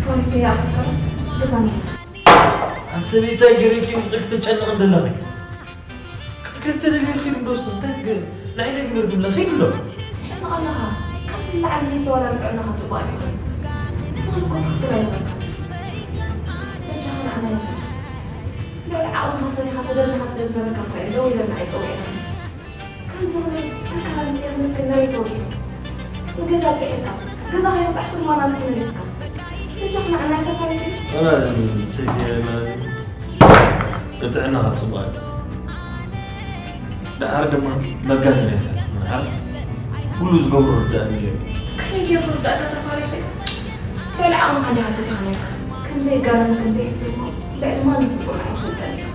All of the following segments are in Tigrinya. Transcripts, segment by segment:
ፖሊስ ይኣኽልካ። ገዛ መሄድ። ኣሰበይታይ ገረኪ ምስጢር ክትጨነቕ እንደለኺ ክትከተለኒ ይኽእል እምበርስ እንታይ ትገ-፣ ንዓይ እንታይ ግበር ትብላ? ኺድ ኣሎ። ሕማቕ ኣለኻ። ካብዚ ንላዕሊ መስተዋላን ጥዕናኻ ጽቡቕ ኣይኮነን። ትኹል እኮ ትኽክል ኣይነበርካን። በጃኻ ንዓና ይኹን። ልዕሊ ዓቕምኻ ሰሪኻ ተደሊኻ ስለ ዝነበርካ እኮ እዮም ደው ኢሎም ንዓይ ጸዊዖም። ከምዚ ክብል ተካል ኣምጺኤ ክመስል መሬት ወጊሑ። ንገዛ ኣብጺሐካ። ገዛ ከይበጻሕኩ ድማ ናብዚ ተመሊስካ። በጃኹም ንዓና ኣይተፋለስን። ኣነ ሰይቲ ማለት ንጥዕናኻ ጽቡቕ እዩ። ደሓር ድማ መጋዘን ኣይተርፍን። ደሓር ኩሉ ዝገብሮ ርዳእ እዩ። ከመይ ገይሩ ርዳእካ ተፋለሰ? ልዕሊ ዓቕምኻ እንዲኻ ሰቲኻ ነይርካ። ከም ዘይጋነን ከም ዘይሕሱር እሞ ልዕሊ ማንም ፍጡር ንዓይ ይፈልጠኒ እዩ።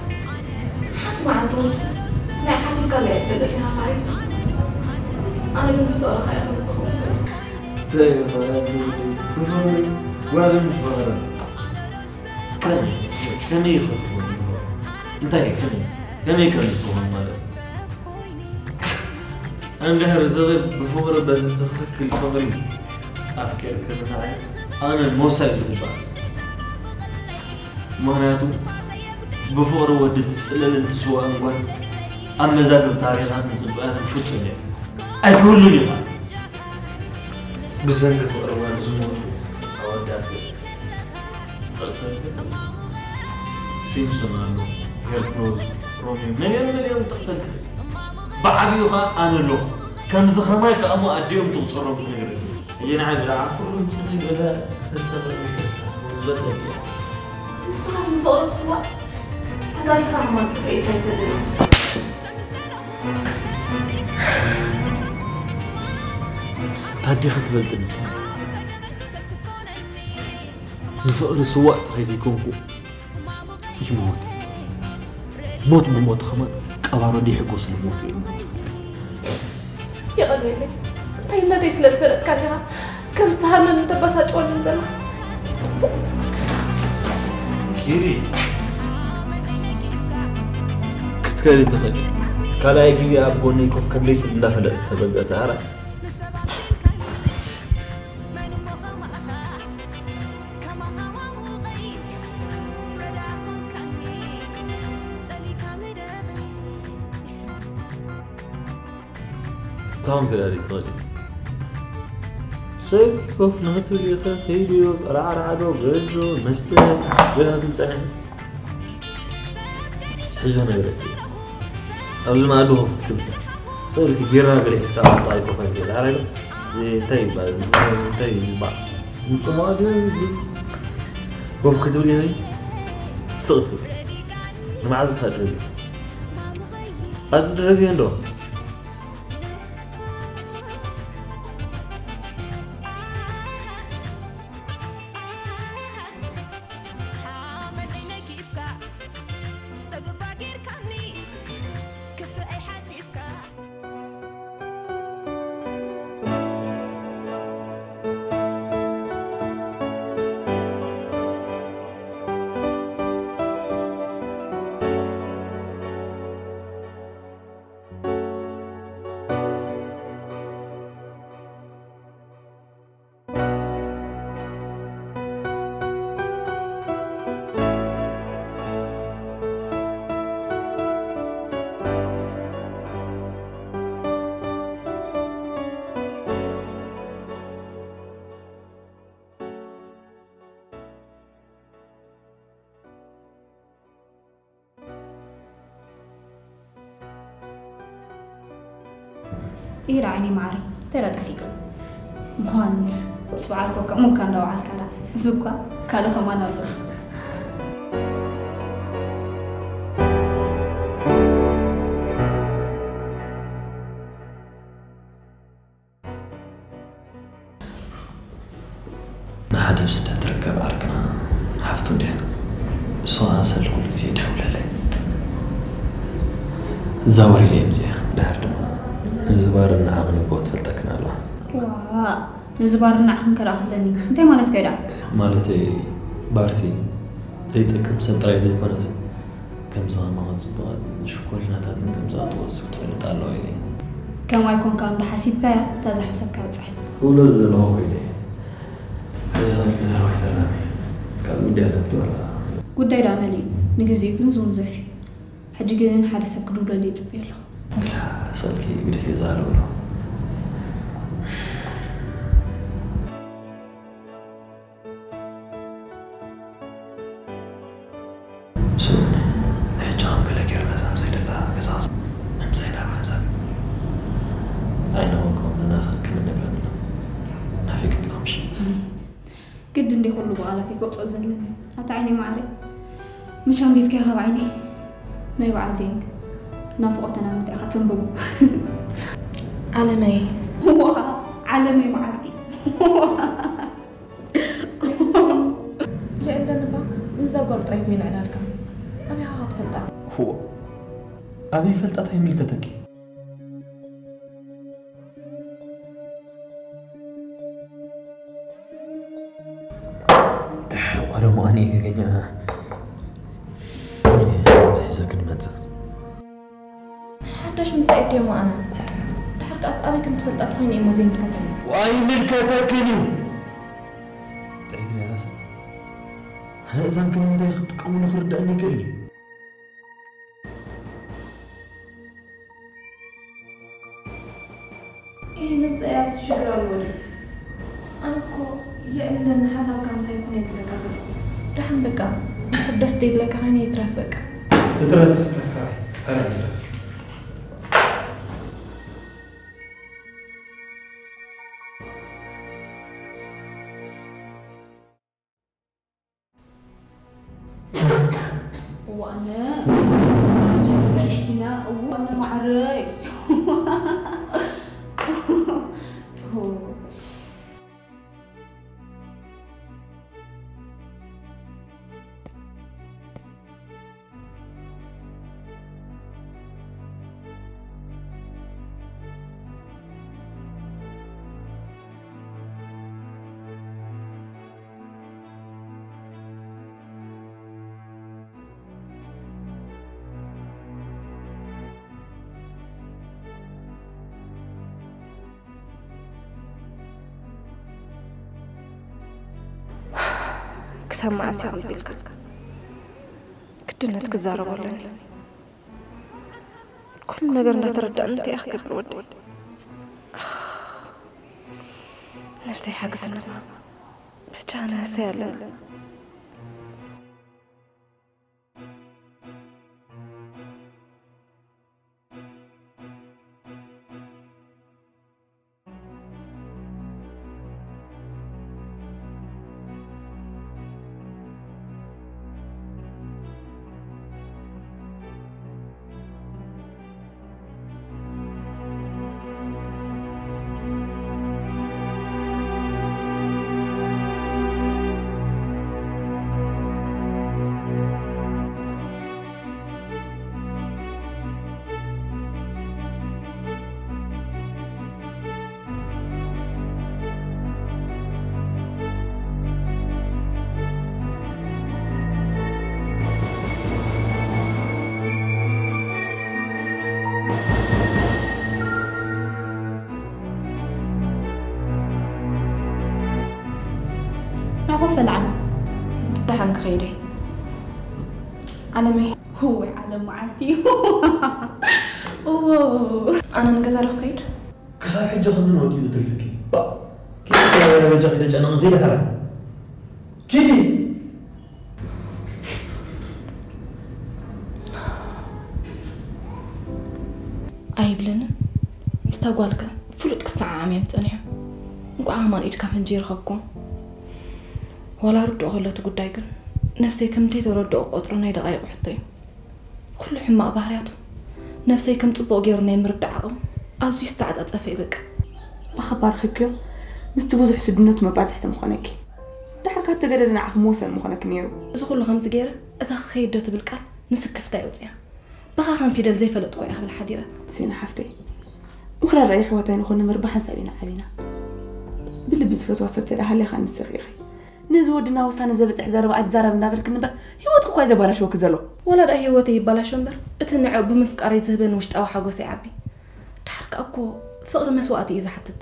ሓንቲ መዓልቲ እውን ናይ ሓሲብካለይ ኣይትፈልጥን ኢኻ ፋሪስ። ኣነ ግን ብፍቕርኻ እየ ክምስክር። እንታይ ኢኻ? ብፍቕሪ ጓል ምስ በኸረ። ከመይ? ከመይ ኢኻ ትኸውን? እንታይ? ከመይ? ከመይ ከም ዝኸውን ማለት? እንድሕር ዝብል ብፍቕሪ በቲ ትኽክል ፍቕሪ ኣፍቂርክኒ ንዓይ ኣነ ሞሳ እዩ ዝግባእ። ምኽንያቱ ብፍቕሪ ወዲ ትጽለልን ትስዋእን ጓል ኣብ መዛግብ ታሪኻትን ጽቡያትን ፍጹም እያ። ኣይክህሉን እዩ። ብሰንኪ ፍቕሪ ጓል ዝሞቱ ኣወዳት ጥቕሰልክ ሲምሶን ኣሎ፣ ሄርክሎዝ፣ ሮሜዮ፣ መን እዮም መን እዮም ጥቕሰልክ? ብዓብዩ ኸዓ ኣነ ኣለኹ። ከምዚ ኸማይ ከኣ እሞ ኣዲኦም ትቑጸሮም ክነግረኒ። ሕጂ ንዓይ ብዛዕባ ኩሉ ጽፍሪ ገዛ ክተስተብርር ይኽእል። ዘበቂ። ንስኻስ ንፍቕሪ ትስዋእ? ተጋዲኻ ከማን ጽፍሪ ኢልካ ይሰደድ። ታዲኻ ትፈልጥኒ? ንፍቕሪ ስዋእ ተኸይደ ይኮንኩ ይሞት። ሞት ብሞት ኸማን ቀባሮ ዲሕጎስ ልሞት እዩ። ይቐልየለይ። ኣይነተይ ስለ ዝፈለጥካ ዲኻ ከም ዝተሃርመኒ ተበሳጭወኒ ዘለኻ? ኪሪ። ክትከዲ ትኽእል። ካልኣይ ግዜ ኣብ ጎነይ ኮፍ ከብለይ እንዳፈለጥ ተበገሰ። ኣረ ታውን ክዳዲ ትኸዲ። ስልኪ ኮፍ ንኽትብል ኢኸ ኺድዮ፣ ጠራዕራዕዶ፣ ገዞ፣ መስተ፣ ገና ትምጸነ። ሕዞ ነገረኪ። ኣብዚ መኣዲ ኮፍ ክትብል። ስእልኪ ቢራ ገለ ሒዝካ ኣብ ጥቓይ ኮፍ ኣይትበል። ኣረ፣ እዚ እንታይ ይበሃል? እዚ እንታይ ይበሃል? ምጽማድ ኮፍ ክትብል ኢኺ ስቕ ትብል። ንመዓዝ ኢኻ ትደልዩ? ኣቲ ድረስ ይህንዶ? ሓመደይ ነጊፍካ፣ ሰብባ ጌርካኒ፣ ክፍኣይ ሓጺብካ። ኢራ ዓይኒ ማዕሪ ተራ ጠፊካ ምዃን ምስ በዓል ኮካ ሙካ እንዳወዓልካ ዳ። እዚ እኳ ካልእ ከማን ኣሎ። ንሓደ ኣብ ስደት ትርከብ ዓርክና ሓፍቱ እንድያ። እሱ ኸኣ ሰልኪ ኩሉ ግዜ ይድውለለይ። እዛ ወር ኢለ እየ ምጽኣ። ድሓር ድማ ነዚ ባርና ዓቕሚ እኮ ትፈልጠክን ኣለዋ። ዋእ፣ ነዚ ባርና ዓኽን ከ ደኣ ክብለኒ? እንታይ ማለትካ እዩ ደኣ? ማለተይ ባርሲ ዘይጠቅም ሰብ ጥራይ ዘይኮነስ፣ ከምዚ ከማኻ ጽቡቓትን ሽኮሪናታትን ከም ዝኣትዎ ክትፈልጥ ኣለዋ ኢለ። ከማይ ኮንካ እንዶ ሓሲብካያ፣ እታ ዝሓሰብካያ ኣብጽሐ። ክብሎ ዝደለኹ ኮይነ። በዚ ሰንኪ ዘረባ ኣይተላሚ። ጉዳይ ኣለኪ ዶ ኣላ? ጉዳይ ደኣ መሊኡ፣ ንግዜኡ ግን ዝውንዘፍ እዩ። ሕጂ ግን ሓደ ሰብ ክድውለሉ ይጽበዮ ኣለኹ። ግላ ሰልኪ ግደፊ ዛረብሎ። ስምዕኒ፣ ሕጂ ከም ገለ ገይሩ ነዛ ምሳይ ደላ ገዛ ምምሳይ ናብ ሓንሳብ ኣይነበንኩም ንናፈቅክን ነግረኒ። ናፊቅን ጥቕምሽ። ግድ እንዴ ኩሉ ብቓላት ይገልጾ ዘለኒ። ኣታ ዓይነይ ማዕረ፣ ምሽ ኣንቢብካዮ ካብ ዓይነይ። ናይ በዓል ዜንግ ናፍቖተና ምንታይ ኢኻ ተንብቦ? ዓለመይ። ዋ፣ ዓለመይ መዓልቲ። የዕለንባ፣ ምስዛ ጓል ጥራይ ኮይኑ ዕላልካ። ኣበይ ኢኻ ክትፈልጣ? እዎ፣ ኣበይ ፈልጣ እንታይ ይምልከተኪ? ወደ መኣኒ ገገኛ እንታይ ዘክድ መጽእ? ሓዳሽ ምጻኢት ድዮ መኣና? ድሓር ከኣስ ኣበይ ከም ትፈልጣ ተኾይነ እሞ ዘይምልከተኒ። ኣይምልከተክን እዩ። ጥዒት ድያ ራስ? ኣነ እዛን ክንምንታይ ክትጥቀሙሉ ክርዳእኒ ይክእል እዩ። ይህ ምምጻእ ኣብዚ ሽግር ኣለዎ ድዩ? ኣነ እኮ የዕለን ሓሳብካ ምሳይ ኮነ ዝብለካ ዘለኹ። ደሓን በቃ፣ ድሕር ደስ ደይብለካ ኮይነ ይትረፍ በቃ። ይትረፍ፣ ይትረፍ፣ ካባይ፣ ካባይ ይትረፍ። እዋነ በልዕቲና እዋነ ማዕረይ። ክሳብ መዓስ እያ ከምዚ ኢልካ? ግድነት ክዛረቦ ኣለኒ። ኩሉ ነገር እንዳተረዳእኒ እንታይ እያ ክገብር ወደይ? ነብሰይ ሓግዝኒ እባ። ብቻ ኣነ ህሰይ ኣለኒ። ናኹ ፈልዓና። ደሓን ክኸይደ። ዓለመይ። ህወይ ዓለም መዓልቲ። እዎ። ኣነ ንገዛ ዶ ክኸይድ? ክሳብ ሕጂ ከመን ወዲኡ ተሪፍኪ? ባ፣ ኪዲ በጃኺ ተጨነቒ፣ ኪዲ ሓራ። ኪዲ። ኣይብለንን። ምስታ ጓልከ ፍሉጥ ክሰዓዓም እዮም ጸኒሖም። እንቋዕ ከማን ኢድካ ፈንጂ ይረኸብኩም። ዋላ ርድኦ ከሎ እቲ ጉዳይ ግን ነብሰይ ከም እንተይተረድኦ ቆጽሮ ናይ ደቓይቕ ሕቶ እዩ። ኩሉ ሕማቕ ባህርያቱ ነብሰይ ከም ጽቡቕ ገይሩ ናይ ምርዳእ ዓቕሙ ኣዝዩ ዝተዓጻጸፈ እዩ በቃ። ብሓባር ኸብክዮ ምስቲ ብዙሕ ስድነቱ መባጽሕቲ ምኾነኪ። ድሓር ካብ ተገደደ ንዓኺ መወሰኒ ምኾነኪ ነይሩ። እዚ ኩሉ ከምዚ ገይረ እታ ክኸይድ ዶ ትብል ቃል ንስክፍታ እየ ኣውጺኣ። ብኻ ከም ፊደል ዘይፈለጥኩ እየ ክብል ሓዲረ። ሲና ሓፍተይ፣ ውሕራር ኣየሕዋት ኣይንኾን ንምርባሕ ሓንሳብ ኢና ዓቢና። ብልቢ ዝፈትዋ ሰብ ተደኣ ሃልያኻ ንስኺ ኢኺ። ነዚ ወድና ውሳነ ዘብጽሕ ዘረባ ኣይትዛረብ እንዳበልክኒ እምበር፣ ህይወትኪ እኳ እዩ ዘባላሽወኪ ዘሎ። ወላ ደኣ ህይወተይ ይባላሾ እምበር፣ እቲ ንዕኡ ብምፍቃረይ ዝህበኒ ውሽጣዊ ሓጎስ ይዓቢ። ደሓር ከኣ እኮ ፍቕሪ መስዋእቲ እዩ ዝሓትት።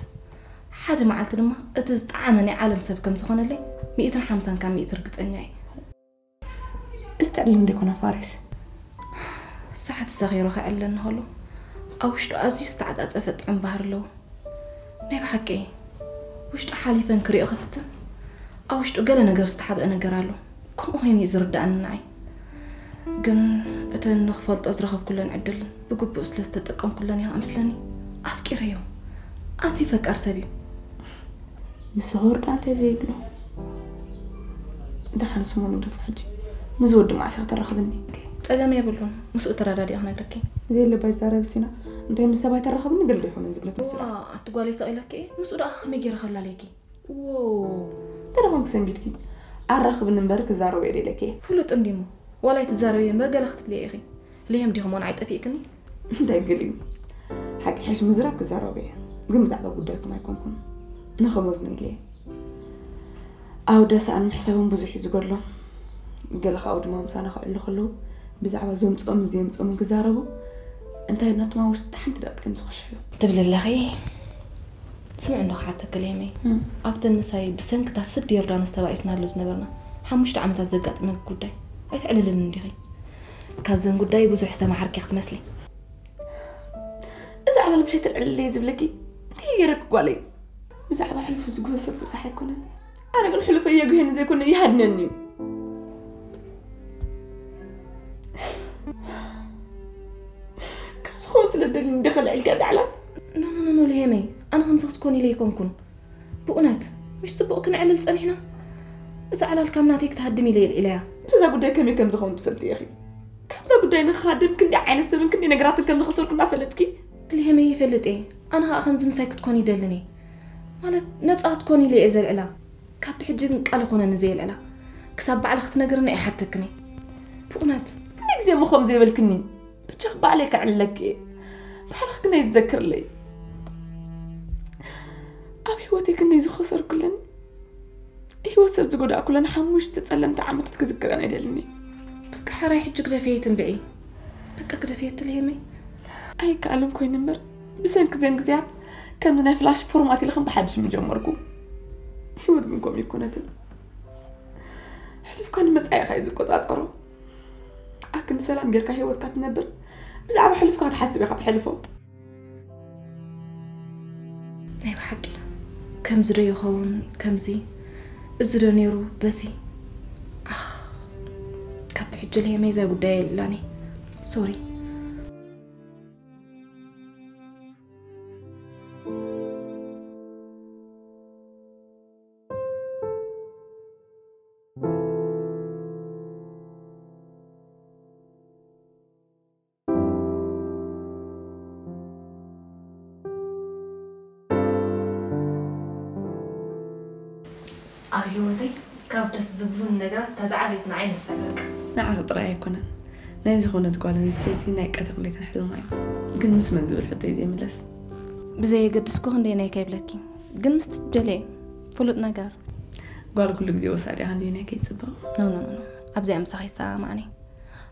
ሓደ መዓልቲ ድማ እቲ ዝጠዓመ ናይ ዓለም ሰብ ከም ዝኾነለይ ሚእትን ሓምሳን ካብ ሚእቲ ርግጸኛ እየ። እዚ ትዕልል እንዶ ይኮና ፋሪስ? ሰዓት ሰኺሩ ክዕልል እንከሎ ኣብ ውሽጡ ኣዝዩ ዝተዓጻጸፈ ጥዑም ባህሪ ኣለዎ። ናይ ብሓቂ ውሽጡ ሓሊፈን ክሪኦ ክፍትን ኣብ ውሽጡ ገለ ነገር ዝተሓብአ ነገር ኣሎ። ከምኡ ኮይኑ እዩ ዝርዳእኒ ንዓይ። ግን እተን ንክፈልጦ ዝረኸብኩለን ዕድል ብግቡእ ስለ ዝተጠቀምኩለን እያ ኣምስለኒ። ኣፍቂረዮ። ኣዝዩ ፈቃር ሰብ እዩ። ምስ ዝኸወርዳ እንታይ ዘይብሎ? ደሓን ስሙ ንግደፎ ሕጂ። ምስ ወዲ መዓስ ክትራኸብኒ? ጸገም የብሉን። ምስኡ ተረዳዲኣ ክነግረኪ። ዘየለ ባይዛረብ ሲና። እንታይ ምስ ሰብ ኣይተራኸብኒ ገለ ዶ ይኾነን ዝብለኪ? ዋ፣ ኣቲ ጓለይ ሰቒለኪ። ምስኡ ደኣ ከመይ ገይረ ከላለየኪ? ዎ። እንታይ ደኾን ክሰንቢድኪ? ኣራኽብኒ እምበር ክዛረቦ እየ ደለኪ። ፍሉጥ እንዲሞ። ዋላ ኣይትዛረቢ እምበር ገለ ክትብሊ ኢኺ። ልሄም ዲኹም ንዓይ ጠፊእክኒ? እንታይ ገለ እዩ? ሓቂ ሓሽ ምዝራብ ክዛረቦ እየ። ግን ብዛዕባ ጉዳይኩም ኣይኮንኩን። ንኸመዝኑ ኢለ እየ። ኣወዳስኣን ምሕሳብን ብዙሕ እዩ ዝጎድሎም። ገለ ካብኡ ድማ ምሳና ክዕሉ ከለዉ ብዛዕባ ዘምፅኦምን ዘየምፅኦምን ክዛረቡ እንታይ ናቱማ ውሽጢ ሓንቲ ደቂቕ እዮም ዝኸሽሑ። ትብሊ ኣለኺ? ስምዒ እንዶ ክሓተኪ ለይመይ። እም። ኣብተን ምሳይ ብሰንክታ ስዲ ዮርዳኖስ ተባኢስናሉ ዝነበርና ሓሙሽተ ዓመታት ዘጋጠመኪ ጉዳይ ኣይተዕልልንን ዲኺ? ካብዘን ጉዳይ ብዙሕ ዝተማሃርኪ ክትመስሊ። እዚ ዓለም ሸይተልዕልለይ ዝብለኪ እንታይ ገይረኪ ጓለይ? ብዛዕባ ሕሉፍ ዝጉህሰ ብዙሕ ኣይኮነን። ኣነ ግን ሕሉፈይ የጉህየኒ ዘይኮነ ይሃድነኒ እዩ። ካብ ዝኸውን ስለ ደሊ እንደኸልዕልካ ዛዕላ። ኖ ኖ ኖ ኖ ልሄመይ፣ ኣነ ከምዚ ክትኮን ኢለ ኣይኮንኩን። ብእውነት ምሽ ጽቡቕ ክንዕልል ጸኒሕና። እዛ ዕላል ካብ ናተይ ክትሃድም ኢለ የልዒለያ። በዛ ጉዳይ ከመይ ከም ዝኸውን ትፈልጢ ኢኺ። ካብዛ ጉዳይ ንኽሃድም ክንዲ ዓይነት ሰብን ክንዲ ነገራትን ከም ዝኸሰርኩ እናፈለጥኪ። ልሄመይ ይፈልጥ እየ። ኣነ ኸኣ ከምዚ ምሳይ ክትኮን ይደልን እየ። ማለት ነጻ ክትኮን ኢለ እየ ዘልዕላ። ካብ ሕጂ ግን ቃል ይኾነኒ ዘየልዕላ። ክሳብ ባዕላ ክትነግርኒ ኣይሓተክን እየ። ብእውነት። ክንደይ ግዜ እሞ ከም ዘይበልክኒ? ብቻ ባዕለይ ከዕልለኪ እየ። ባዕልኺ ግን ኣይትዘክርለይ። ኣብ ህይወተይ ክንደይ ዝኸሰርኩለን፣ ህይወት ሰብ ዝጎዳእኩለን ሓሙሽተ ጸለምቲ ዓመታት ክዝክረን ኣይደልን እየ። በቃ ሕራይ ሕጂ ግደፍየይ ትንብዒ። በቃ ግደፍየት ትልሄመይ። ኣይከኣልን ኮይኑ እምበር፣ ብሰንኪ ዘን ግዜያት ከምዚ ናይ ፍላሽ ፎርማት ኢለ ከም ብሓድሽ ምጀመርኩ። ህይወት ግን ከምኡ ኣይኮነትን። ሕሉፍካ ንመጻኢኻ እዩ ዝቆጻጸሮ። ኣክን ሰላም ጌርካ ህይወትካ ትነብር፣ ብዛዕባ ሕሉፍካ ክትሓስብ ኢኻ ትሕልፎ። ናይ ብሓቂ ከምዚ ዶ ይኸውን? ከምዚ፣ እዚ ዶ ነይሩ? በዚ፣ ኣኽ፣ ካብ ሕጂ ለየመይ እዛ ጉዳይ የላኒ። ሶሪ። ኣብ ህይወተይ ካብ ደስ ዝብሉን ነገራት እታ ዝዓበየት ንዓይ ንሳ እያ በቃ። ንዓኺ ጥራይ ኣይኮነን፣ ናይ ዝኾነት ጓል ኣንስተይቲ ናይ ቀትርን ለይትን ሕልማ እዩ። ግን ምስ መን ዝብል ሕቶ እዩ ዘይምለስ። ብዘየገድስ እኮ ክንደየናይ ከይብለኪ፣ ግን ምስቲ ትደልየ ፍሉጥ ነገር። ጓል ኩሉ ግዜ ወሳድ እያ፣ ክንደየናይ ከይጽብቕ። ኖ ኖ ኖ ኖ፣ ኣብዚኣ ምሳኺ ይሰማማዕኒ።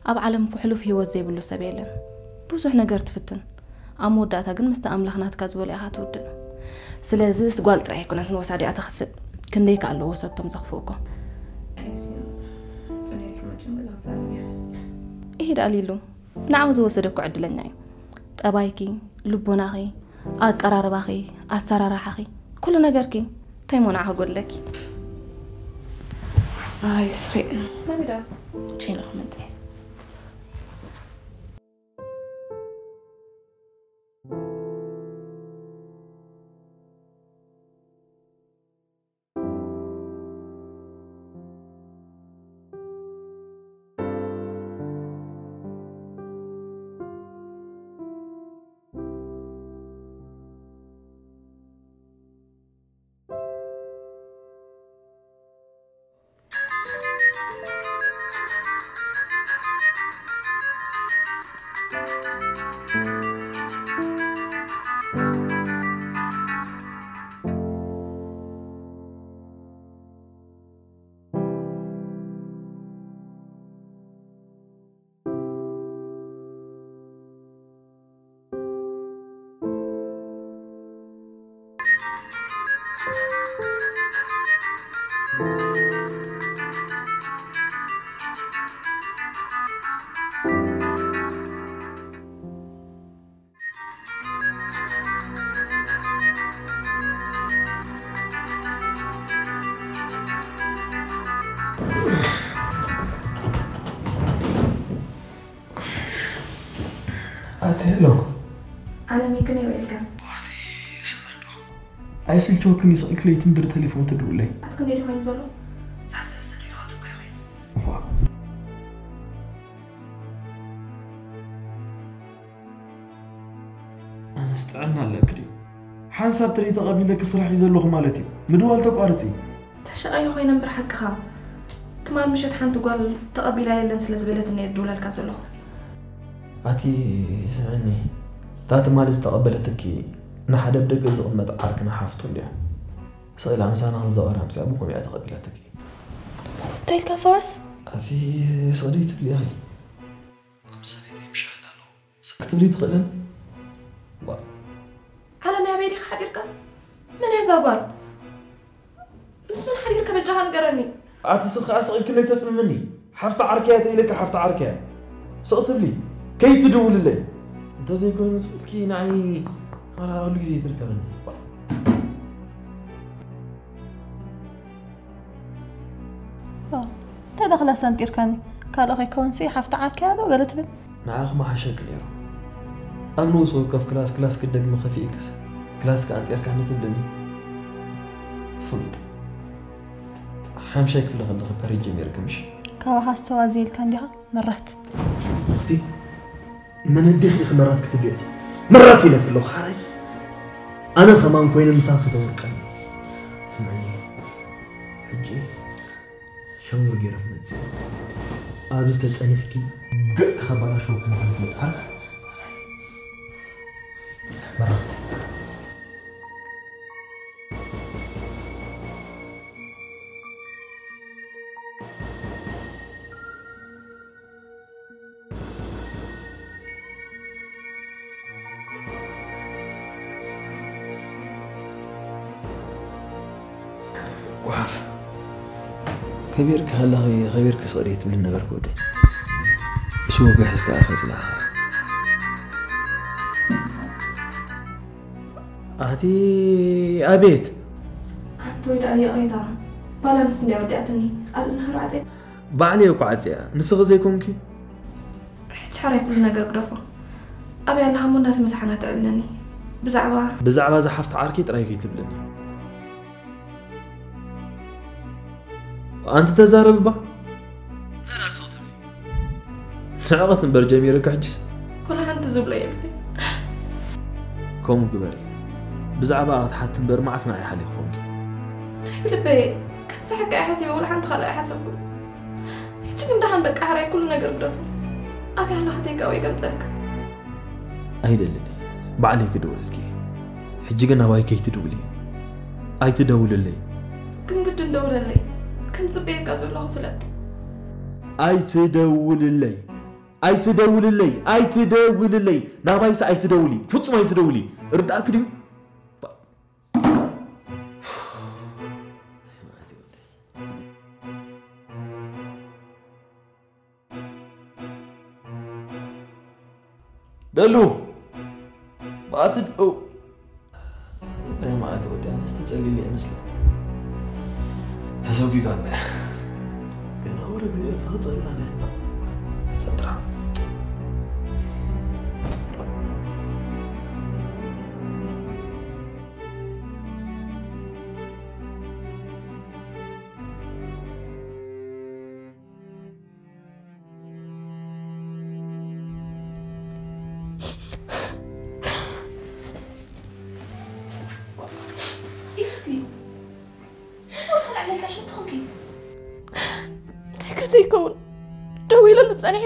ኣብ ዓለም እኮ ሕሉፍ ህይወት ዘይብሉ ሰብ የለን። ብዙሕ ነገር ትፍትን፣ ኣብ መወዳእታ ግን ምስቲ ኣምላኽ ናትካ ዝበሎ ኢኻ ትውድእ። ስለዚ ጓል ጥራይ ኣይኮነትን ወሳዲኣ ተኽፍእ፣ ክንደይ ከ ኣለዉ ወሰድቶም ዘኽፍኡ እኮ። ኣይሲ፣ ጽንየት መቸም ገዛ ክዛረብ እያ። ይሄ ደኣ ሊሉ፣ ንዓኺ ዝወሰደ እኮ ዕድለኛ እዩ። ጠባይኪ፣ ልቦናኺ፣ ኣቀራርባኺ፣ ኣሰራርሓኺ፣ ኩሉ ነገርኪ፣ እንታይ እሞ ንዓኺ ጎድለኪ? ኣይ፣ ስኺ። ናበይ ደኣ? ቼን ክመጽእ። ሄሎ። ዓለመይ፣ ከመይ ውዒልካ? ኣቲ፣ ስምዕዶ? ኣይስልችወክን እዩ፣ ስቕ ኢልክለይ እቲ ምድሪ ቴሌፎን ትድውለይ። ኣቲ፣ ክንደይ ድዩ ኮይኑ ዘሎ? ሰዓት ሰለስተ ገይሩ ኣትርኮ ይኾይኑ። ዋው። ኣነስ ጥዕና ኣለክ ድዩ? ሓንሳብ ትርኢ ተቐቢለክ ስራሕ እዩ ዘለኹ ማለት እዩ። ምድዋል ተቋርጺ። ተሸቓሊ ኮይነ እምበር ሓቅኻ። ትማል ምሸት ሓንቲ ጓል ተቐቢላ የለን ስለ ዝበለትኒ እየ ዝድውለልካ ዘለኹ። ኣቲ ስምዕኒ፣ እታ ትማል ዝተቐበለትኪ ንሓደ ብደገ ዝቕመጥ ዓርክና ሓፍቱ እንድያ። ስቕ ኢላ ምሳና ክዘዋወር ኣምስያ ብኸምኡ እያ ተቐቢላትኪ። ተይልካ ፈርስ? ኣቲ ስቕ ደይ ትብሊ ኢኺ። ኣብ ሰበይተይ ምሻል ኣለኹ። ስቅ ክትብሊ ትኽእልን? ዋ። ዓለም ኣበይ ዲኻ ሓዲርካ? መን እያ እዛ ጓል? ምስ መን ሓዲርካ በጃኻ ንገረኒ። ኣቲ ስኽ ከኣ ስቕ ኢልክለይ ተጽምምኒ። ሓፍቲ ዓርከያ ተኢለካ ሓፍቲ ዓርከያ። ስቕ ትብሊ። ከይትድውልለይ። እንተዘይኮይኑ ስልኪ ንዓይ ማራ ኩሉ ግዜ ትርከበኒ። ዋ። ኦ፣ እንታይ ደኣ ክላስ ኣንጢርካኒ? ካልኦ ከይከውንሲ ሓፍቲ ዓርከያ ዶ ገለ ትብል? ንዓኺ ምሓሸኪ ነይሩ። ኣብ ንኡስ ወከፍ ክላስ፣ ክላስ ክትደግሚ ከፊእክስ፣ ክላስ ከኣ ኣንጢርካኒ ትብልኒ። ፍሉጥ። ሓምሻይ ክፍሊ ከለኺ ፐሬድ ጀሚርኪ ምሽ? ካባኻ ዝተዋዘየልካ እንዲኻ መራት። ኣኽቲ፣ መን ኣዴኺ ኢኺ መራት ክትብልየስ? መራት ኢለኪ ኣለኹ ሓራይ። ኣነ ከማን ኮይነ ምሳኺ ዘውርቀኒ። ስምዕኒ፣ ሕጂ ሻወር ገይረ ክመጽእ። ኣብዚ ተጸኒሕኪ ገጽኪ ከባላሸወኪ ምዃኑ ፍለጥ ሓራይ። መራት። ጓፍ። ከቢርኪ ከለኺ ከቢርኪ ስቕ ደይ ትብሊ ነበርኪ ወደይ። ምስ ወግሒ እስከ ኣኸ ጽላኻ። ኣቲ ኣቤት። ኣንቲ ወይ ደኣ ይቕሬታ፣ ባላንስ እንድያ ወዲኣትኒ። ኣብ እዝኒ ኸይዱ ዓጽያ። ባዕለይ እኮ ዓጽያ፣ ንስኺ ዘይኮንኪ። ሕጂ ሓራይ ኩሉ ነገር ግደፎ። ኣበይ ኣለኻ እሞ እንዳተመሳሓና ትዕልለኒ? ብዛዕባ ብዛዕባ እዛ ሓፍቲ ዓርከይ ጥራይ ከይትብልኒ። ኣንቲ ተዛረብ እባ። እንታይ ደኣ ስቕ ትብሊ? ንዕቐት እምበር ጀሚርካ ሕጅስ? ወላ ሓንቲ ዝብሎ የብለይ። ከምኡ ግበሪ። ብዛዕባ ክትሓቲ እምበር መዓስ ንዓይ ሓሊኹ ኮንኪ? ናይ ብልበይ ከም ሳሕካ እየ ሓሲበ፣ ወላ ሓንቲ ካልእ ኣይሓሰብኩን። ሕጂ ግን ደሓን በቃ፣ ሕራይ ኩሉ ነገር ግደፉ። ኣበይ ኣሎ ሓተይ ካብኡ ይገምጸልካ? ኣይደልን እየ። ባዕለይ ክድውለልኪ። ሕጂ ግን ናባይ ከይትድውሊ። ኣይትደውልለይ። ግን ግድን ደውለለይ። ከም ጽበየካ ዘለኹ ፍለጥ። ኣይትደውልለይ። ኣይትደውልለይ። ኣይትደውልለይ። ናባይስ ኣይትደውሊ። ፍጹም ኣይትደውሊ። ርዳእኪ ድዩ? ደሉ፣ ማዕት ደው። እንታይ ማዕት ወዲ ኣነስ ተጸሊለ ይመስለኒ። ተሰጒጋ እምበያ። ገና ወረ ግዜ ተኸጸልና ናይ። ተጸጥራ። ኢኽቲ፣ ወላ ዕለት ጸልመት ትኾንኪ? እንታይ ከዘይከውን ደው ኢለሉ ጸኒሐ፣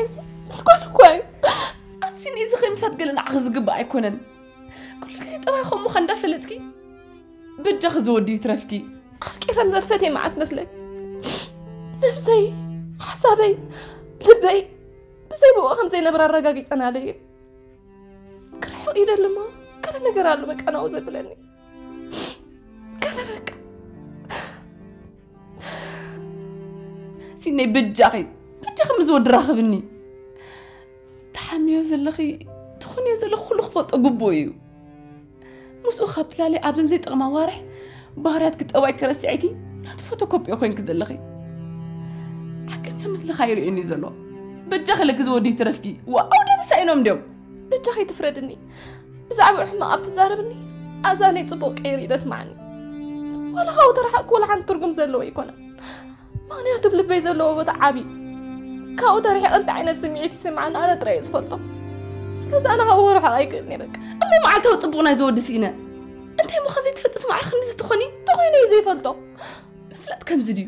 ምስ ጓል እኳ እዩ። ኣሲን እዚ ኸምሳት ገለ ንዓኺ ዝግባእ ኣይኮነን። ኩሉ ግዜ ጠባይ ከምኡ ኸ እንዳፈለጥኪ? በጃኺ ዝወዲ ይትረፍኪ። ኣፍቂረ እምበር ፈትየ መዓስ መስለኪ? ነብሰይ፣ ሓሳበይ፣ ልበይ ብዘይ ብኡ ከም ዘይነብር ኣረጋጊጸናለይ። ክርሕቕ ይደሊ እሞ ገለ ነገር ኣሎ በቃ ናብኡ ዘብለኒ። ገለ በቃ። ሲነይ በጃኺ፣ በጃኺ ምስ ወዲ ራኽብኒ። ትሓምዮ ዘለኺ፣ ትኾንዮ ዘለኺ ኩሉ ክፈልጦ ግቡእ እዩ። ምስኡ ካብ ትላለይ ኣብዘን ዘይጠቕማ ዋርሕ ባህርያትኪ ጠባይኪ ረሲዕኪ ናቱ ፎቶኮፒዮ ኮይንኪ ዘለኺ። ሓቀኛ ምስልኻ ይርእየኒ ዘሎ። በጃኺ ለኪ ዝወዲ ይትረፍኪ። ዋው፣ ደስ ኣይኖም ድዮም? ብቻ ከይትፍረድኒ። ብዛዕባ ሕማቕ ኣብ ትዛረብኒ ኣዛነይ ጽቡቕ ቀይሩ ይደስማዕኒ። ዋላ ካብኡ ተረሓቕኩ ዋላ ሓንቲ ትርጉም ዘለዎ ኣይኮነን። ምኽንያቱ ኣብ ልበይ ዘለዎ ቦታ ዓቢ። ካብኡ ተረሒቐ እንታይ ዓይነት ስምዒት ይስምዓኒ ኣነ ጥራይ እየ ዝፈልጦ። ስለዚ ኣነ ካብኡ ክርሕቕ ኣይክእልን እየ በቃ። እሞ መዓልታዊ ጽቡቕ ናይ ዝወዲ ስኢነ እንታይ ምዃን ዘይትፈልጥስ ማዕረ ክንድዚ ትኾኒ? ተኾይነ እዩ ዘይፈልጦ። ምፍላጥ ከምዚ ድዩ?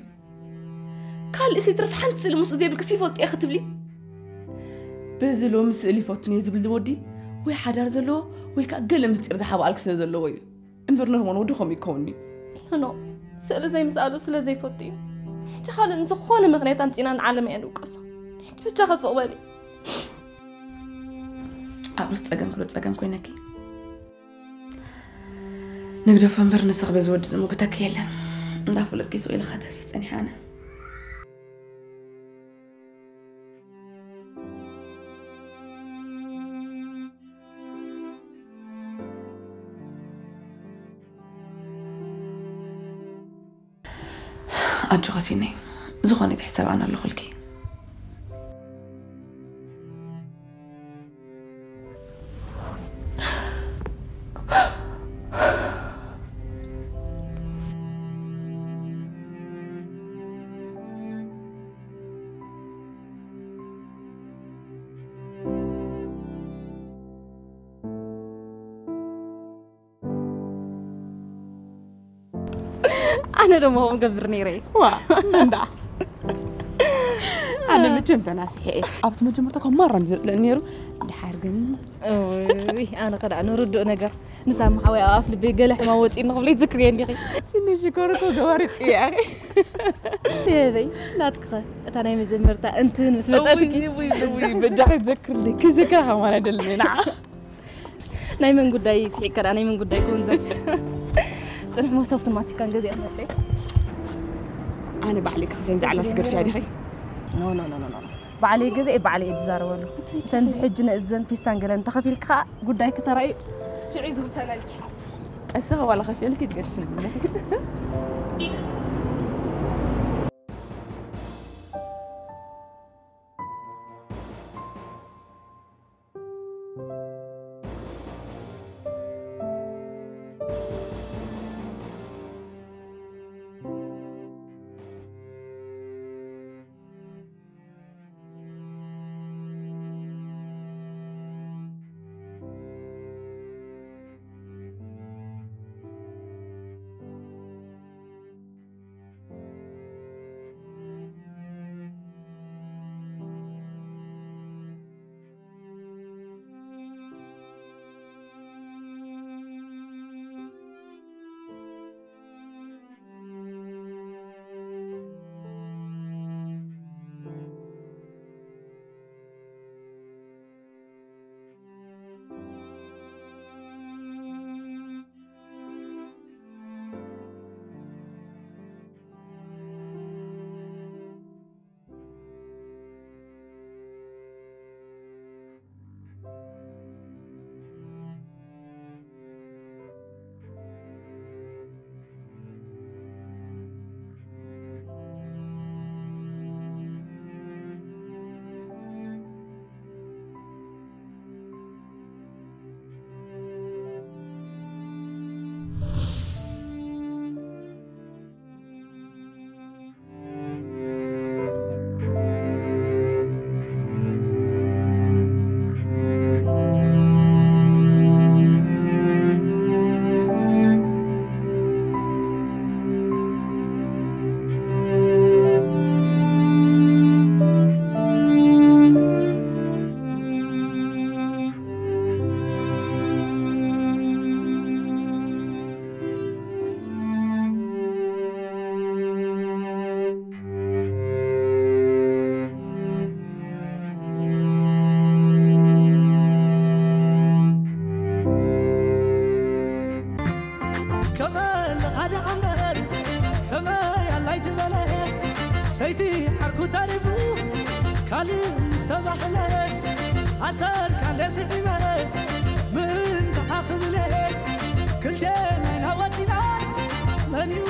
ካልእ ዘይትርፍ ሓንቲ ስእሊ ምስኡ ዘይብልክስ ይፈልጥ እየ ክትብሊ? በዚ ሎሚ ስእሊ ይፈቱኒ እየ ዝብል ወዲ ወይ ሓዳር ዘለዎ ወይ ከዓ ገለ ምስጢር ዝሓብኣልክ ስለ ዘለዎ እዩ። እምበር ኖርማል ወዲ ከምኡ ይከውንኒ። ኖ፣ ስእሊ ዘይምስኣሉ ስለ ዘይፈቱ እዩ። ሕጂ ካልእ ዝኾነ ምኽንያት ኣምፂና ንዓለም እያ ንውቀሶ። ሕጂ ብቻ ከስቕ በሊ። ኣብ ርእሲ ፀገም ክሎ ፀገም ኮይነኪ ንግደፎ እምበር ንስኽ በዚ ወዲ ዝምጉተኪ የለን። እንዳፈለጥኪ ስቕ ኢልኻ ተፊ ፀኒሓ ኣነ። ኣጆኺ ሲነይ፣ ዝኾነ ይትሕሰብ ኣነ ኣለኹልኪ። ኣነ ደሞ ከምኡ ገብር ነይረ። ዋ፣ እንዳ ኣነ መቸም ተናሲሐ እየ። ኣብቲ መጀመርታ እኮ ማራም ዘጥለኒ ነይሩ። ድሓር ግን እይ፣ ኣነ ከዳ ንርድእ ነገር ንሳሚ ሓወይ ኣብ ኣፍ ልበይ ገለ ሕማም ወፂእኒ ክብሎ ይዝክር እየ እንዲኺ። ስኒ ሽኮር እኮ ገባሪ ጥያቄ። የበይ ናትክኸ እታ ናይ መጀመርታ እንትን ምስ መፀትኪ። ውይ፣ ውይ፣ ውይ፣ በጃኺ ዘክርልይ። ክዝክራ ከማን ኣይደልን እየ ንዓ። ናይ መን ጉዳይ ስሒቅካ ደኣ ናይ መን ጉዳይ ክውን ዘ-? ፅንሕ መሶፍትን ማስቲካን ገዚአ መፀ። ኣነ ባዕለይ ክኽፍለን ዝዓላ ትገድፍያ ዲኺ? ኖ፣ ኖ፣ ኖ፣ ኖ፣ ኖ። ባዕለይ ገዚአ ባዕለይ እየ ዝዛረበሉ። እተን ብሕጂ ነእዘን ፒሳን ገለን ተኸፊልካ ጉዳይ ክተራዩ ሽዑ ዝውሰነልኪ። እስኻ ዋላ ከፊለልኪ ትገድፍኒ። ከመ ለኻደ ኣምበር ከመ ያላይ ትበለ ሰይቲ ዓርኩ ተሪፉ ካልእ ምስ ተባህለ ኣሰር ካለ ስዒበ ምን ተሓኽብለ ክልቴና ኢና ወፂና መን እዩ